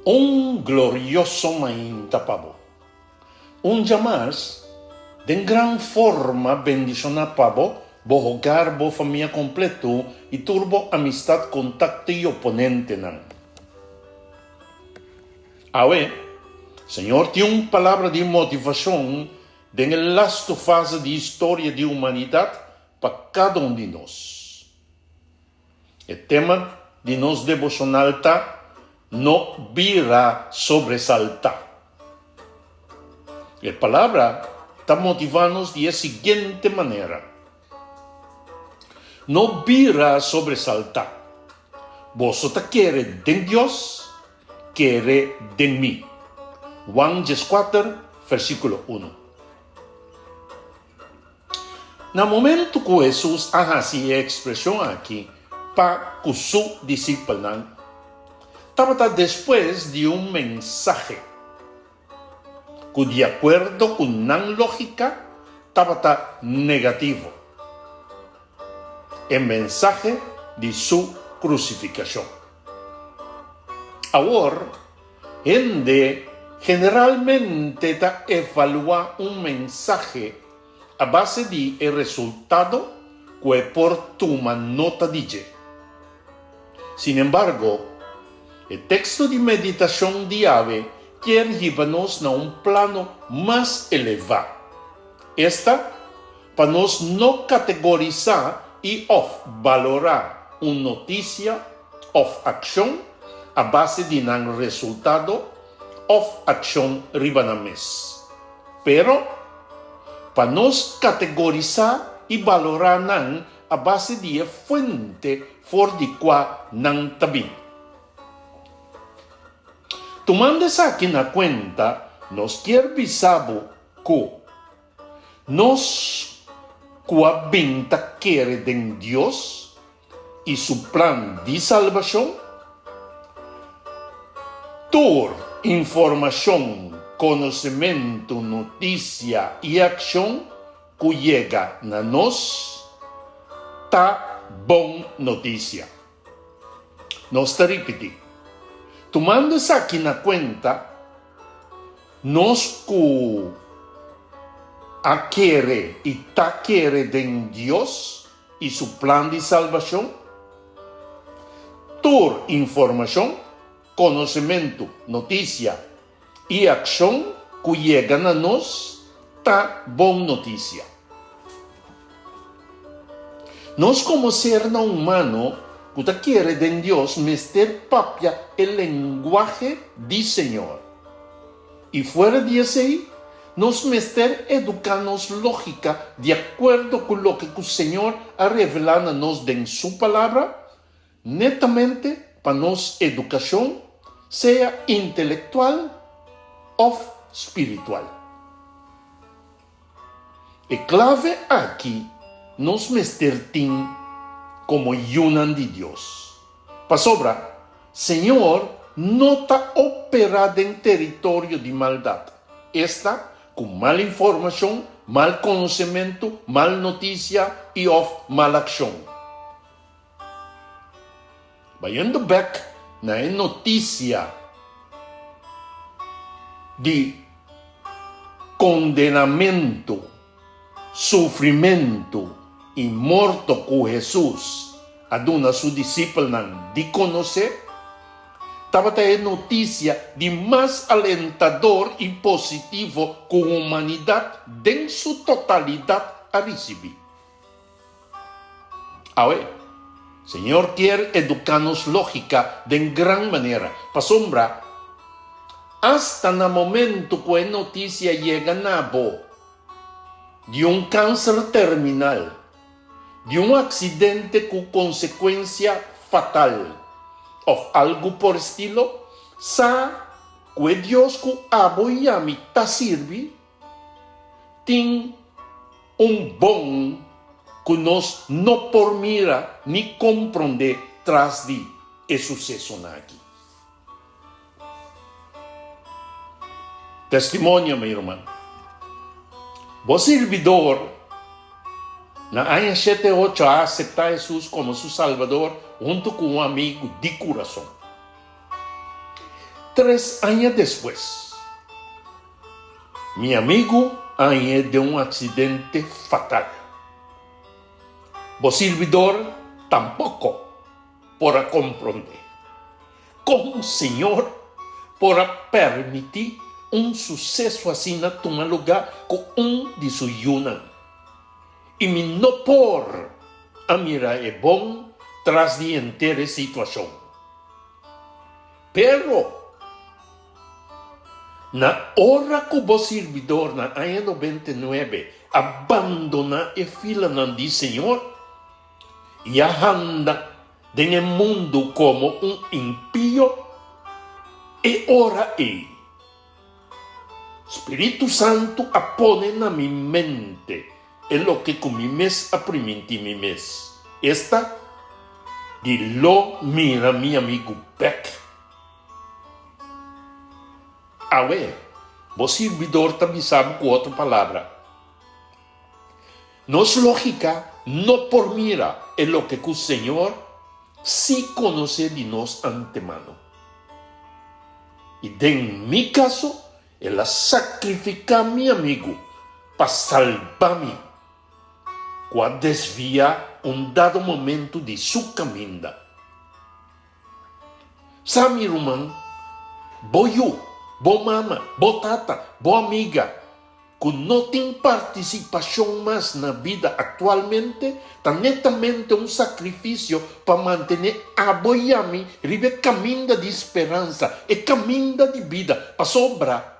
Un glorioso mainta pa bo. Un djamars, den gran forma bendishoná pa bo, bo hogar, bo famia kompleto i tur bo amistat, kontakto i oponentenan. Awe, Señor tin un palabra di motivashon den e lastu fase di historia di humanidat pa kada un di nos. E tema di nos deboshonal ta No bira sobresaltá. E palabra ta motivá nos di e siguiente manera, No bira sobresaltá. Boso ta kere den Dios, kere den mi. Juan dieskuater, versíkulo unu. Na momentu ku Hesus a hasi e ekspreshon aki pa ku su disipelnan, tabata despues di un mensahe ku di akuerdo ku nan lógika tabata negativo, e mensahe di su krusifikashon. Awor, Hende generalmente ta evaluá un mensahe a base di e resultado ku e por tuma nota di dje. Sinembargo, e teksto di meditashon di awe kier hiba nos na un plano mas elevá, esta, pa nos no kategorisá i òf balorá un notisia òf akshon a base di nan resultado òf akshon riba nan mes. Pero, pa nos kategorisá i balorá nan a base di e fuente for di kua nan ta bin. Tumando esaki na kuenta, nos kier bisa bo ku. Nos ku a bin ta kere den Dios i su plan di salbashon, tur informashon, konosementu, notisia i akshon ku yega na nos ta bon notisia. Nos ta ripití, Tumando esaki na kuenta, nos ku a kere i ta kere den Dios i su plan di salbashon, tur informashon, konosementu, notisia i akshon ku yega na nos ta bon notisia. Nos komo sernan humano ku ta kere den Dios mester papia e lenguahe di Señor. I fuera di esei, nos mester eduká nos lógika di akuerdo ku loke ku Señor a revelá na nos den Su Palabra, Netamente pa nos edukashon, sea intelektual òf spiritual. E klave aki nos mester tin komo yunan di Dios, pasobra Señor no ta operá den teritorio di maldat, esta, ku mal informashon, mal konosementu, mal notisia i òf mal akshon. Bayendo bek na e notisia di kondenamentu, sufrimentu i morto ku Hesus a duna su disipelnan di konosé, tabata e notisia di mas alentador i positivo ku humanidat den su totalidat a risibí. Awe, Señor kier educa nos logica den gran manera, pasobra hasta na momento cu e noticia yega na bo di un cancer terminal, di un accidente cu consecuencia fatal of algo por estilo, sa cu e Dios cu abo y ami ta sirbi Tin un bon ku nos no por mira ni komprondé tras di e susesonan aki. Testimonio, mi ruman. Bo sirbidor na aña shete ocho a aseptá Hesus komo su Salbador huntu ku un amigu di kurason. Tres aña despues, mi amigu a hañ'é den un aksidente fatal. Bo sirbidor tampoko por a komprondé kon Señor por a permití un suseso asina tuma lugá ku un di su yunan. I mi no por a mira e bon tras di henter e situashon. Pero, na ora ku bo sirbidor na aña 99 a bandoná e filanan di Señor i a handa den e mundu komo un impio, e ora ei Spiritu Santu a pone na mi mente e loke ku mi mes a primintí mi mes, esta, di lo mira mi amigu bèk. Awe, bo sirbidor ta bisa bo ku otro palabra. Nos lógika no por mira e loke ku Señor sí konosé di nos antemano. I den mi kaso, el a sakrifiká mi amigu pa salba mi, ku a desviá un dado momentu di su kaminda. Sa mi ruman, bo yu, bo mama, bo tata, bo amiga, ku no tin partisipashon mas na bida aktualmente, ta netamente un sakrifisio pa mantené abo i ami riba e kaminda di speransa, e kaminda di bida, pasobra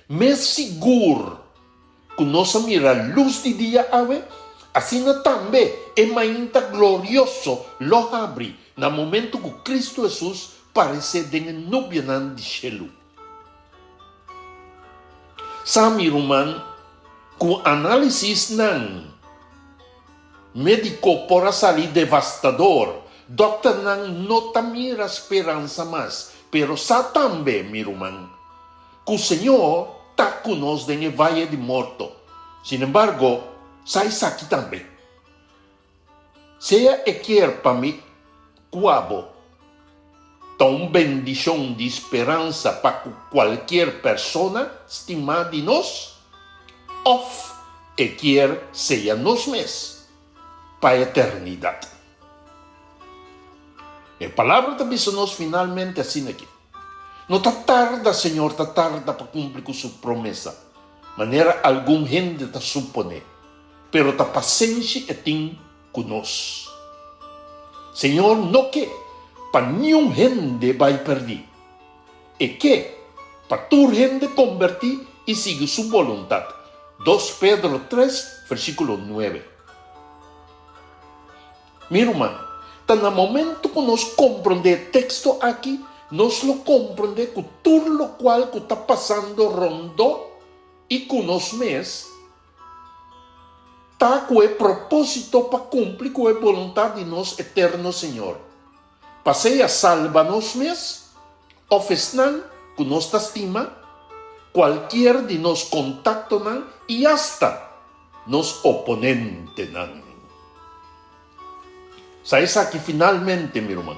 mes sigur ku nos a mira lus di dia awe, asina tambe e mainta glorioso lo habri na momentu ku Kristu Hesus paresé den e nubianan di shelu. Sa mi ruman ku análisisnan médiko por a sali devastador, dòkternan no ta mira speransa mas, pero sa tambe, mi ruman, ku Señor ta ku nos den e vaye di morto. Sinembargo, sa esaki tambe. Sea e kier pa mi ku abo ta un bendishon di speransa pa ku kualkier persona stimá di nos, òf e kier sea nos mes pa eternidat. E Palabra ta bisa nos finalmente asina aki, No ta tarda Señor ta tarda pa kumpli ku su promesa, manera algun hende ta suponé. Pero ta pasenshi e tin ku nos. Señor no ke pa niun hende bai pèrdí. E ke pa tur hende kombertí i sigui su boluntat. Dos Pedro tres, versíkulo nuebe. Mi ruman, ta na momentu ku nos komprondé e teksto aki, nos lo komprondé ku tur lokual ku ta pasando rondó i ku nos mes, Ta ku e propósito pa kumpli ku e boluntat di nos Eterno Señor, pa sea salba nos mes òf esnan ku nos ta stima, kualkier di nos kontaktonan i asta nos oponentenan. Sa esaki finalmente, mi ruman.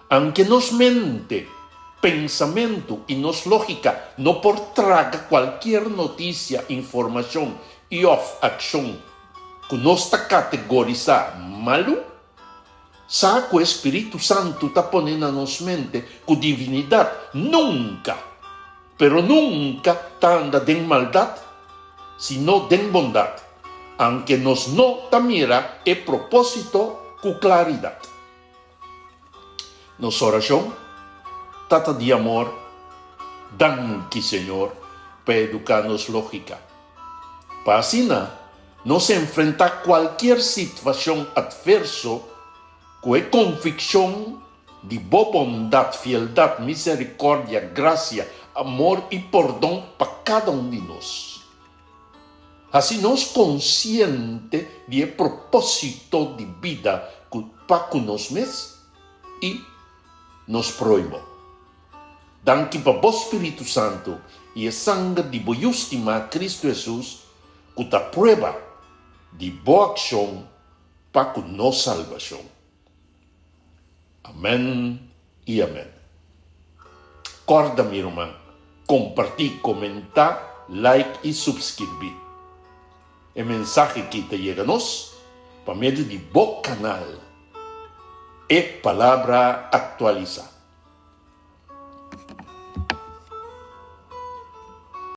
Anke nos mente, pensamentu i nos lógika no por traga kualkier notisia, informashon i òf akshon ku nos ta kategorisá malu, sa ku e Spiritu Santu ta pone na nos mente ku divinidat nunka, pero nunka ta anda den maldat, sino den bondat, anke nos no ta mira e propósito ku klaridat. Nos orashon, Tata di amor, danki Señor pa eduká nos lógika, pa asina nos enfrentá kualkier situashon atverso ku e konvikshon di Bo bondat, fieldat, miserikòrdia, grasia, amor i pordon pa kada un di nos. Hasi nos konsiente di e propósito di bida ku pa ku nos mes i nos próhimo. Danki pa Bo Spiritu Santu i e sanger di Bo Yu stimá Kristu Hesus ku ta prueba di Bo akshon pa ku nos salbashon. Amèn i amèn. Kòrda mi ruman, kompartí, komentá, like i supskirbí. E mensahe ki ta yega nos pa medio di bo kanal E Palabra Aktualisá.